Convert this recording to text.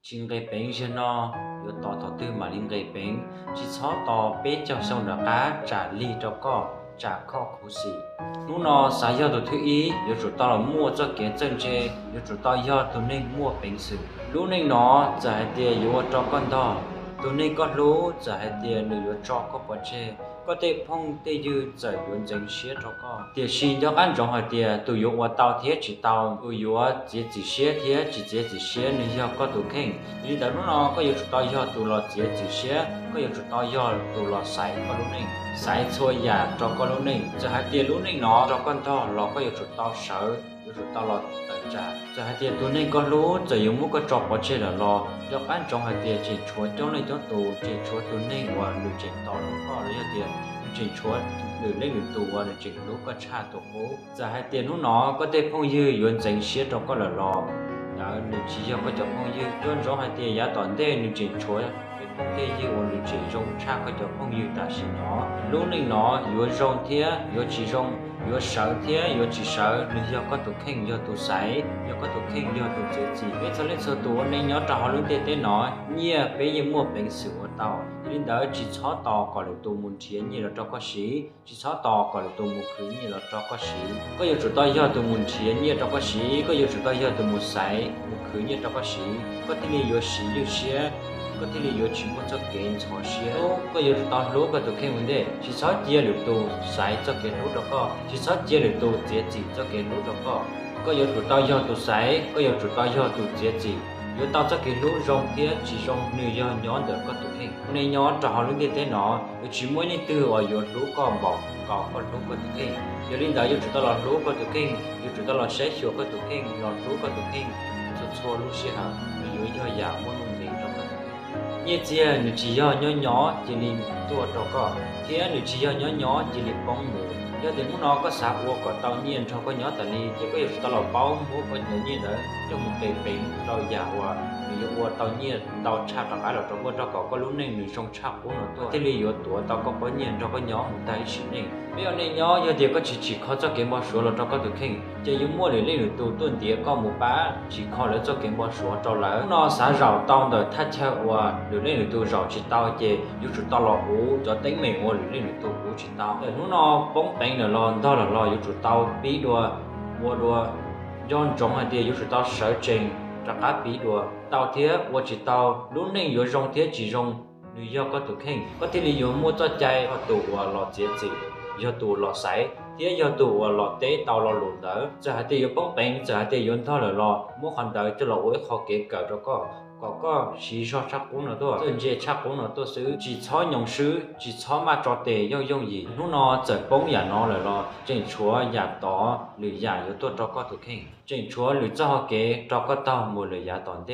Tsis nqis peev ziag no, yuav tos thaum twg mam li nqis peev. Tsis txhob tos peb caug xyoo nram qab tsam lig rau koj, tsam koj khuv xim. Hnub no xav yog tus thwj ib, yuav tsum tau los muaj txoj kev txawj ntse, yuav tsum tau yog tus neeg muaj peev xwm. Lub neej no txawm hais tias yuav ua rau koj ntog, tus neeg koj hlub txawm hais tias nws yuav tso koj pov tseg, koj tej phooj tej ywg txawm yuav ntxeev siab rau koj. Tiam sis nco qab ntsoov hais tias tus yuav ua tau thiab tsis tau, tus yuav txiav txim siab thiab tsis txiav txim siab, nws yog koj tus kheej. Yog li ntawd hnub no koj yuav tsum tau yog tus los txiav txim siab, koj yuav tsum tau yog tus los xaiv koj lub neej, xaiv txhua yam rau koj lub neej. Txawm hais tias lub neej no rau koj ntog los koj yuav tsum tau sawv, yuav tsum tau los tawm tsam. Txawm hais tias tus neeg koj hlub txawm yuav muab koj tso pov tseg lawm los nco qab ntsoov hais tias tseem tshuav coob leej coob tus, tseem tshuav tus neeg uas nws tseem tos rau koj, los yog tias nws tseem tshuav lwm leej lwm tus uas nws tseem hlub koj tshaj tus qub. Txawm hais tias hnub no koj tej phooj ywg yuav ntxeev siab rau koj lawm los ntawd nws tsis yog koj cov phooj ywg. Nco ntsoov hais tias yav tom ntej nws tseem tshuav tej phooj tej ywg uas nws tseem zoo tshaj koj cov phooj ywg tam sim no. Lub neej no yuav zoo thiab yuav tsis zoo, yuav sawv thiab yuav tsis sawv, nws yog koj tus kheej yog tus xaiv, yog koj tus kheej yog tus txiav txim. Peb txhua leej txhua tus ua neej nyob rau hauv lub ntiaj teb no, nyiaj peb yeej muaj peev xwm ua tau. Yog li ntawd tsis txhob tos kom lwm tus mus nrhiav nyiaj los rau koj siv, tsis txhob tos kom lwm tus mus khwv nyiaj los rau koj siv. Koj yuav tsum tau yog tus mus nrhiav nyiaj rau koj siv, koj yuav tsum tau yog tus mus xaiv mus khwv nyiaj rau koj siv, koj thiaj li yuav siv ywj siab, koj thiaj li yuav tsis muaj txoj kev ntxhov siab. Koj yuav tsum tau hlub koj tus kheej ua ntej, tsis txhob cia lwm tus xaiv txoj kev hlub rau koj, tsis txhob cia lwm tus txiav txim txoj kev hlub rau koj. Koj yuav tsum tau yog tus xaiv, koj yuav tsum tau yog tus txiav txim. Yuav tau txoj kev hlub zoo thiab tsis zoo nws yog nyob ntawm koj tus kheej. Neej nyob rau hauv lub ntiaj teb no yuav tsis muaj ib leej twg uas yuav hlub koj npaum nkaus koj hlub koj tus kheej. Yog li ntawd yuav tsum tau los hlub koj tus kheej, yuav tsum tau los saib xyuas koj tus kheej, los hlub koj tus kheej txhua txhua lub sij hawm, nws yuav yog yam muaj nuj nqis rau koj tus kheej. Nyiaj txiag nws tsis yog nyob nyob cia li tuaj rau koj, thiab nws tsis yog nyob nyob cia li poob mus. Yog tias hnub no koj xav ua kom tau nyiaj nrog koj nyob tas li, ces koj yuav tsum tau los paub muab koj cov nyiaj ntawd coj mus nqis peev rau yam uas nws yuav ua tau nyiaj ntau tshaj rov qab los rau koj, rau kom koj lub neej nws zoo tshaj qub no tuaj, thiaj li yuav tuav tau koj pob nyiaj nrog koj nyob mus tag ib sim neej. Peb ua neej nyob, yog tias koj tsis tsim kho txoj kev npau suav los rau koj tus kheej, ces yuav muaj lwm leej lwm tus tuaj ntiav koj mus pab tsim kho lawv txoj kev npau suav rau lawv. Hnub no xav zaum tau ntawm thaj chaw uas lwm leej lwm tus zaum tsis tau, ces yuav tsum tau los uv cov teeb meem uas lwm leej lwm tus uv tsis tau. Ntawm hnub no poob peev lawm los ntog lawm los yuav tsum tau pib dua, ua dua. Nco ntsoov hais tias yuav tsum tau sawv tsees rov qab pib dua. Tau thiab ua tsis tau, lub neej yuav zoo thiab tsis zoo, nws yog koj tus kheej. Koj thiaj li yuav muaj txoj cai yog tus uas los txiav txim, yog tus los xaiv, thiab yog tus uas los teb tau lo lus ntawd. Txawm hais tias yuav poob peev, txawm hais tias yuav ntog lawm los muab qhov ntawd coj los ua ib qho kev kawm rau koj, kom koj siv zog tshaj qub no tuaj, txawj ntse tshaj qub no tuaj xwb. Tsis txhob nyoos swb, tsis txhob maj tso tes yooj yooj yim. Hnub no txawm poob yam no lawm los tseem tshuav yam tod lwm yam yuav tuaj rau koj tus kheej, tseem tshuav lwm txoj hau kev rau koj taug mus lawm yav tom ntej.